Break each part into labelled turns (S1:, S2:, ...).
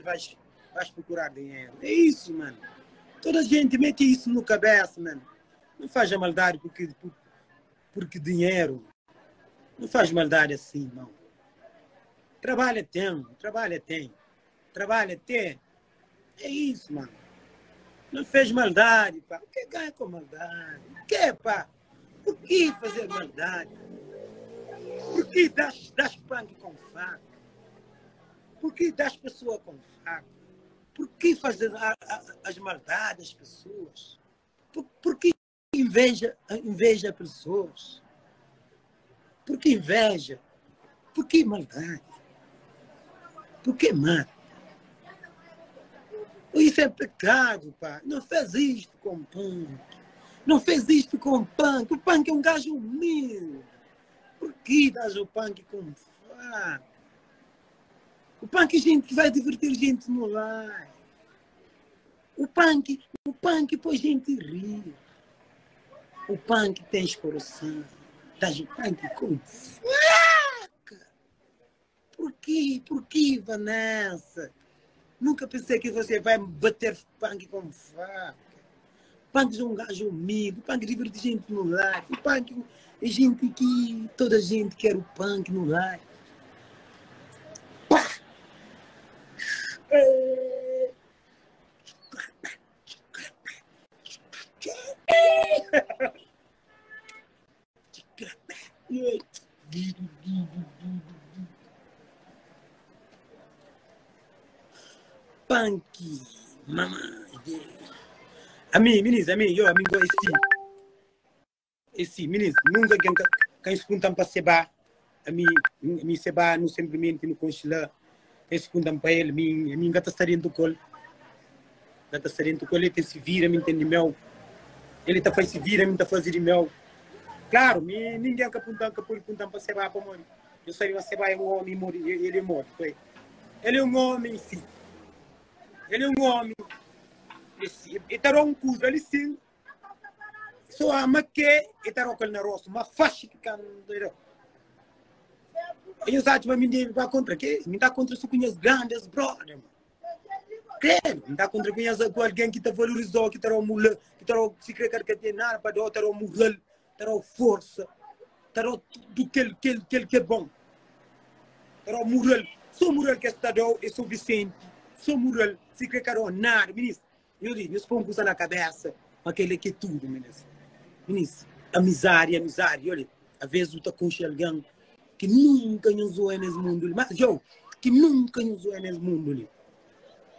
S1: Vais, vais procurar dinheiro. É isso, mano. Toda gente mete isso no cabeça, mano. Não faz a maldade porque, porque dinheiro. Não faz maldade assim, não. Trabalha tem, trabalha tem. Trabalha tem. É isso, mano. Não fez maldade, pá. O que ganha com maldade? O que, pá? Por que fazer maldade? Por que das, das punk com faca? Por que das pessoas com faca? Por que fazer a, a, as maldades às pessoas? Por, por que inveja, inveja pessoas? Por que inveja? Por que maldade? Por que mata? Isso é pecado, pá. Não fez isto com punk. Não fez isto com punk. O punk é um gajo humilde. Por que dás o punk com faca? O punk é gente que vai divertir gente no live. O punk, o punk põe gente rir. O punk tem coração. Dás o punk com faca. Por quê? Por quê, Vanessa? Nunca pensei que você vai bater punk com faca. Punk é um gajo humilde, o punk diverte gente no live. O punk é gente que toda gente quer o punk no live. Pá! Punk, mamãe. Ami, minis, ami, yo, ami, go esse. Esse, minis, nunca quem quem se contam para seba, ami, mi seba, no simplesmente no conchila, quem se contam para ele, mi, mi gata está dentro do col. Gata está dentro do col, ele tem se vira, me entende meu. Ele tá faz se vira, me tá fazer de meu. Claro, mi, ninguém que aponta, que pode apontar para seba para morrer. Eu sei que seba é um homem, morre, ele morre. Foi. Ele é um homem, sim. Ele é um homem. E tá um cuso ali sim. Só ama que e tá rocal na rosto, mas faz que can Eu sabe mas me vai contra que? Me tá contra su cunhas grandes, brother. Credo, me tá contra cunhas com alguém que tá valorizou, que tá mula, que tá se crê que tem nada para dar, tá moral, tá força, tá do que que que que é bom. Tá moral, só moral que está dando é suficiente. Só moral, se crê que nada, ministro. Eu digo, eu põe coisa na cabeça, aquele que é tudo, ministro. Ministro, amizade, amizade, olha, às vezes eu tô com alguém que nunca nos usou nesse mundo, mas eu, que nunca nos usou nesse mundo.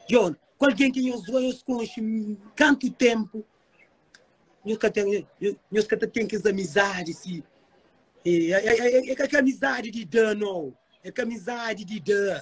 S1: Eu, com alguém que nos usou, eu conheço tanto tempo, eu que tenho, eu que tenho que amizade, se é, é, é, é, é amizade de dano, é que amizade de dan,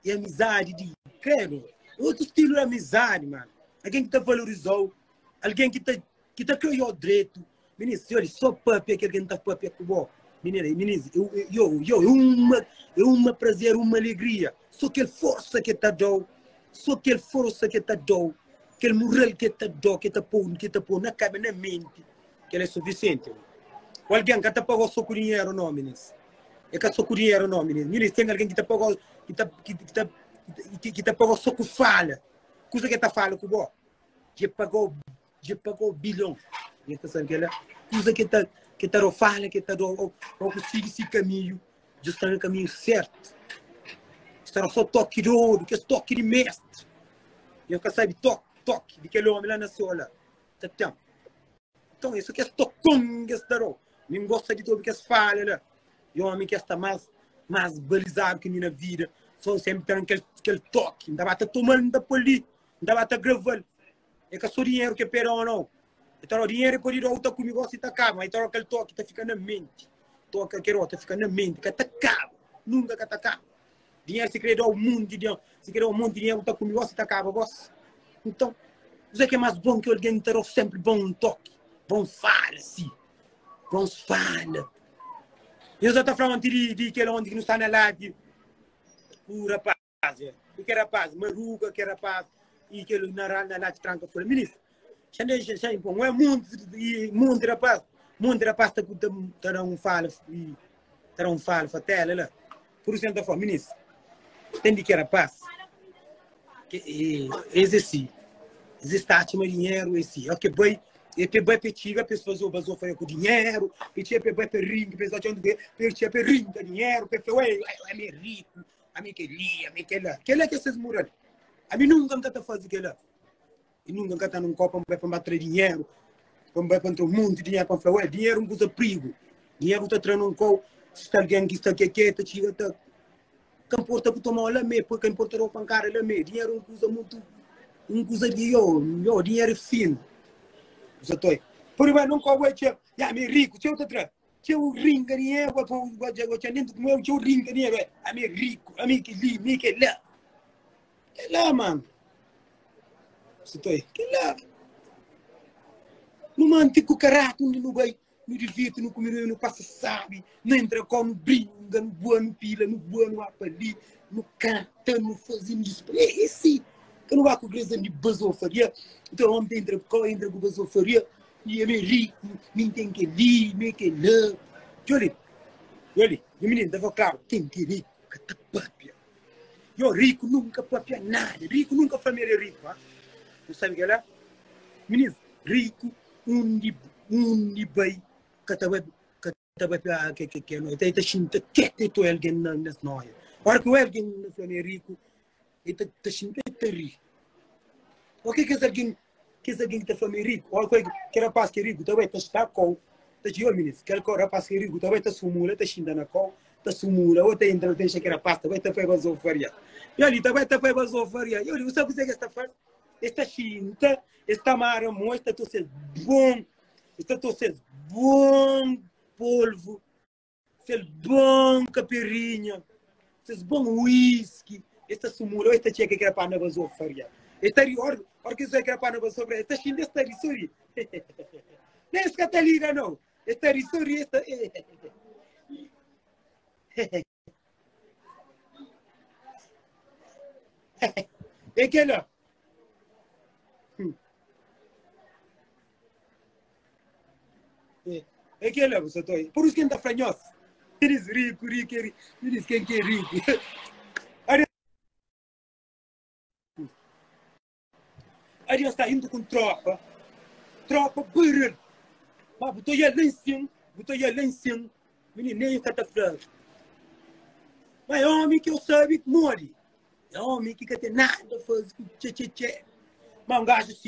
S1: é amizade de credo, outro estilo de amizade, mano. Alguém que te valorizou, alguém que te, que te criou direito. Menino, senhores, só papi é que alguém está papi com bom. Menina, menino, eu, eu, eu, é uma, é uma prazer, uma alegria. Só aquele força que te dou, só aquele força que te dou, aquele moral que te dou, que te põe, que te põe na cabeça, na mente, que ele é suficiente. Ou alguém que te pagou só com dinheiro, não, menino. É que só com dinheiro, não, menino. Menino, tem alguém que te pagou, que te, que, que te, que, que te pagou só com fala. Coisa que te fala com bom. Já pagou, já pagou bilhão. E tá sabendo que ela, coisa que te, que te fala, que te dá, ou, ou que siga esse caminho, já está no caminho certo. Está só toque de ouro, que é toque de mestre. E eu que sabe toque, toque, de aquele homem lá na sua lá. Tá tempo. Então, isso que é tocão que está Nem gosta de tudo que se fala lá. E o homem que está mais, mais balizado que mim na vida. Só sempre tem aquele, aquele toque. Ainda vai estar tomando, ainda por ali. Ainda vai estar gravando. É que só dinheiro que perde ou não. Então, o dinheiro pode ir outra comigo, se tá acaba. Então, aquele toque está ficando na mente. Toque aquele outro fica na mente. Que tá acaba. Nunca que tá acaba. Dinheiro se crê um mundo de dinheiro. Se crê um monte de dinheiro, tá comigo, se tá acaba, gosta. Então, você que é mais bom que alguém terá sempre bom toque. Bom fala, sim. Bom fala. Eu já estou falando de, de aquele onde que não está na live. O rapaz, é. O que é rapaz? Maruga, que é rapaz. E aquele na, na live tranca fora. Ministro, já deixa, já impõe. É muito, muito rapaz. Muito rapaz está tá, um fala. Tá um fala, fatela lá. Por isso, eu estou falando, ministro. Tem de que rapaz. Es é si. Es está atxa ma dinheru é si. Ok, bai, é pe bai pe txiga pe faze o bazofaria ku dinheru, pe txiga pe bai pe ringa, pe atxa onde pe txiga pe ringa dinheru, pe fla, ué, ami é riku, ami kel-li, ami kel-la. Kel-la ki é ses mural. Ami nunka N ka ta faze kel-la. E nunka N ka ta nun kopa N bai pa N ba tra dinheru, pa N bai pa N tra un monti dinheru pa N fla, ué, dinheru un kuza prigu. Dinheru ta tra nun kau, si sta algen ki sta ke-ke ta txiga ta Ka nporta ku tomau la me, ka nporta dau pankada la me. Dinheru é un kuza mutu, un kuza di yo, yo, dinheru é finu. Kuza toi. Pur iba nun kau bai txeu, ya mi é riku, txeu ta tra. Txeu rinka dinheru, bai pon, bai txeu, txeu dentu ku meu, txeu rinka dinheru, bai. Ami é riku, ami kel-li, mi kel-la. Kel-la, manu. Kuza toi. Kel-la. Nu manti ku karatu undi nu bai. Nu divirti, nu kume, nu pasa sabi, nu entra kau, nu bringa, nu bua, nu pila, nu bua, nu apa li, nu kanta, nu faze, nu dispa. É, é si. Ka nu ba ku greza di bazofaria. Então, omi ta entra ku kau, entra ku bazofaria, e ami é riku, mi N ten kel-li, mi é kel-la. Djoli, djoli, nha mininu, ta fla klaru, ken ki é riku ka ta papia. Yo, riku nunka papia nada, riku nunka fla ma el é riku. Ha? Nu sabe kel-la? Minis, riku undi undi bai ka ta bai ka ta bai pa ke ke ke no ta ta xinta ketu e toi algen na nes noia ora ki oi algen na fla mi é riku e ta ta xinta e ta ri o ke kes algen kes algen ki ta fla mi é riku ora ki ke rapaz ki é riku ta bai ta sta kou ta txiga minis kel ko rapaz ki é riku ta bai ta sumula ta xinta na kou ta sumula o ta entra ta enxa ke rapaz ta bai ta fai bazofaria e ali ta bai ta fai bazofaria e ali bu sabe kuzê ke es ta faz es ta xinta Es ta mara mo, es ta torse-s bon, es ta torse-s bon polvu, sel bon kaperinha, ses bon uíski, es ta sumula, es ta txeka ki rapaz na bazofaria. Es ta ri, ora ora ki es oi ki rapaz na bazofaria, es ta xinti, es ta ri, sori. Nen es ka ta liga nau, es ta ri, sori, es ta. É kel-la. É kel-la, bu sa ta oi. Por isso ki N ta fla nhos. Eles riku, riku, riku. Eles ken ki é riku. Adiós ta indo com tropa, tropa baril. Mas bu ta ia lá em cima, bu ta ia lá em cima, menino nem ka ta fla. Mas é homem que eu sabe modi. É homem que ka tem nada a fazer com tchê tchê tchê. Mas um gajo assim.